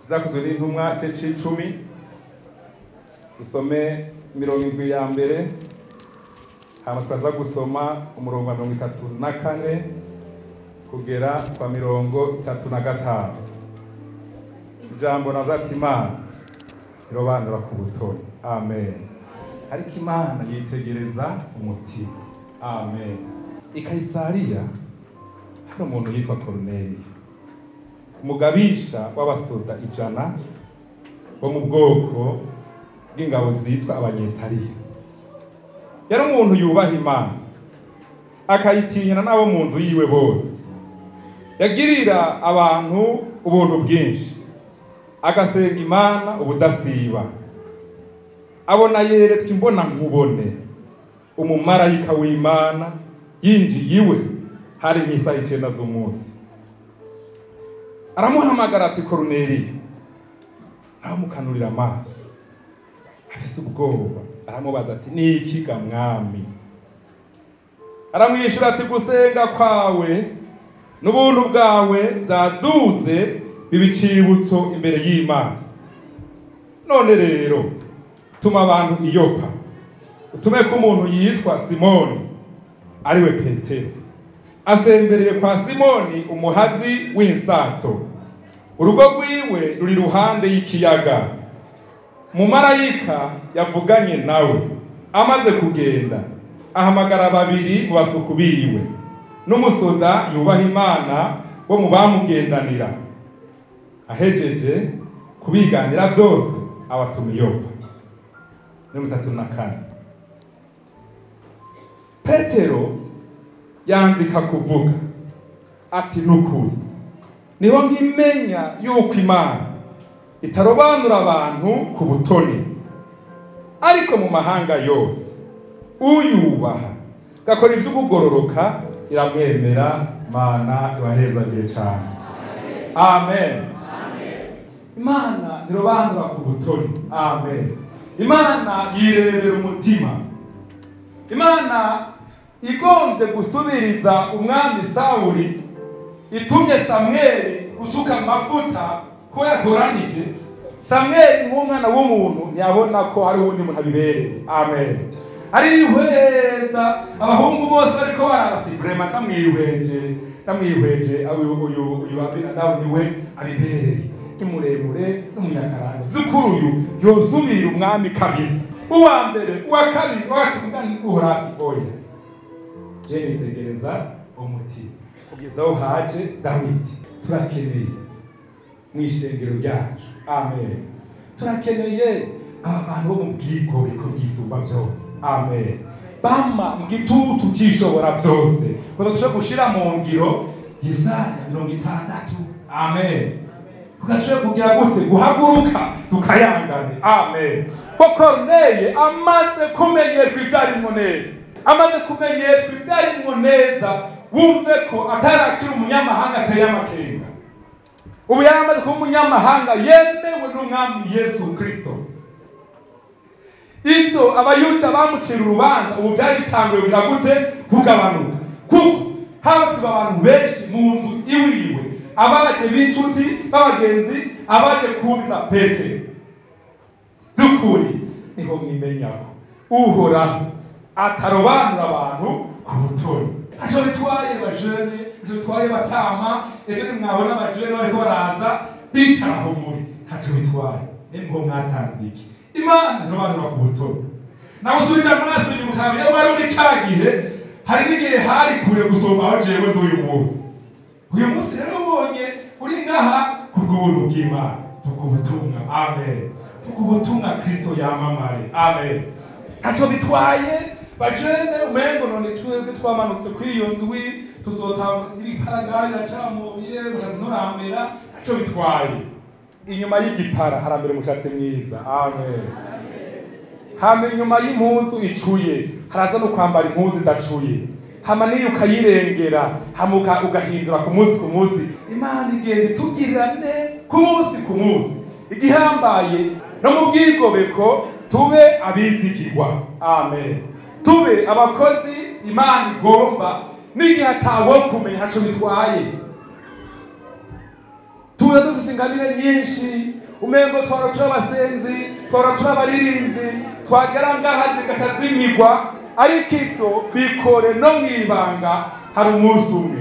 Zakozwe n'intumwa igice c'icumi, dusome 70 ya mbere, hama twaza gusoma umurongo wa 34 kugera kwa 35. Ijambo navuze ati Imana irobanura ku butoni. Amen. Ariko Imana yitegereza umutima. Amen. I Kayisariya hari umuntu yitwa Koruneliyo, umugabisha w'abasoda 100 bo mu bwoko bw'ingabo zitwa Abanyetariya. Yari umuntu yubaha Imana, akayitinyana n'abo mu nzu yiwe bose. Yagirira abantu ubuntu bwinshi, agasenga Imana ubudasiba. Abona yeretswe imbona nkubone umumarayika w'Imana yinjiye iwe, hari nk'isaha 9 z'umunsi. Aramuhamagara ati Koruneliyo. Aramukanurira amaso afise ubwoba, aramubaza ati ni iki ga mwami? Aramwishyura ati gusenga kwawe n'ubuntu bwawe byaduze bibicibutso imbere y'Imana. None rero tuma abantu i Yopa, utume ko umuntu yitwa Simoni ariwe Petero, asembereye kwa Simoni umuhazi w'insato, urugo rwiwe ruri ruhande y'ikiyaga. Mumarayika yavuganye nawe amaze kugenda, ahamagara babiri mu basuku biwe n'umusoda yubaha Imana wo mu bamugendanira. Ahejeje kubiganira byose abatuma i Yopa. 34. Petero yanzika kuvuga ati nukuri niho nkimenya yuko Imana itarobanura abantu ku butoni, ariko mu mahanga yose uyubaha gakora ivy'ukugororoka iramwemera. Mana ibahezagire cyane. Amen. Imana ntirobanura ku butoni. Amen. Imana yirebera umutima. Imana igombye gusubiriza umwami Sawuli, itumye Samweli gusuka amavuta ko yatoranije. Samweli nk'umwana w'umuntu ntiyabona ko hari uwundi muntu abibereye. Amen. Arihweza abahungu bose bariko barati vraiment ndamwihweje uyu Abinadabu niwe abibereye, ni muremure n'umunyakaranga, zukuru uyu yosubira umwami kabisa. Uwa mbere, uwa kabiri, uwa gatatu, uhora oya. Je nitegereza umutima kugeza aho haje Dawidi. Turakeneye mu ishengero ryacu. Amen. Turakeneye abantu bo mu bwigobeko bw'isumba byose. Amen. Bama mu gitutu cyishobora byose, kuko dushobora gushira mu ngiro Yesaya 60. Amen. Tugashobora kugira gute? Guhaguruka tukayangane. Amen. Ko Koruneliyo amaze kumenyeshwa ibyarimwo neza, amaze kumenyeshwa ibyarimwo neza, wumve ko atarakira umunyamahanga ateye amakenga. Ubu yaramaze kuba umunyamahanga yemewe n'umwami Yesu Kristo. Ivyo Abayuda bamucira urubanza ubu byari bitanguye kugira gute? Kugabanuka, kuko habatse abantu benshi mu nzu iwiwe, abaje b'inshuti b'abagenzi, abaje kumva Petero. By'ukuri niho mwimenyako Uhoraho atarobanura abantu ku butoni. Ntaco bitwaye bajene, ntaco bitwaye batama, ejo nimwabona abajene bariko baraza bicara aho muri, ntaco bitwaye. Nimwo mwatanze iki? Imana ntirobanura ku butoni. Nagusubije amaso inyuma ukamenya wari uri ca gihe, hari n'igihe hari kure gusumba aho jewe ndi uyu munsi. Uyu munsi rero ubonye uri ngaha kubw'ubuntu bw'Imana, vuga ubutumwa. Amen. Vuga ubutumwa, Kristo yamamare. Amen. Ntaco bitwaye bajene, umengo none twebwe twamanutse kuri iyo ndwi tuzotanga ibiparagari iracamuye umushatsi nturamera. Ntaco bitwaye, inyuma y'igipara harambere umushatsi mwiza. Amen. Hama inyuma y'impuzu icuye haraza no kwambara impuzu idacuye, hama niyo ukayirengera, hama ugahindura ku munsi ku munsi. Imana igenda itugirira neza ku munsi ku munsi. Igihambaye no mu bwigobeko tube abizigirwa. Amen. Tube abakozi Imana igomba, n'igihe atawo kumenya ntaco bitwaye. Tuba dufise ingabire nyinshi, umengo twara turi abasenzi, twara turi abaririmbyi, twagera ngaha zigaca zimigwa, ariko ivyo bikore no mw'ibanga. Hari umunsi umwe.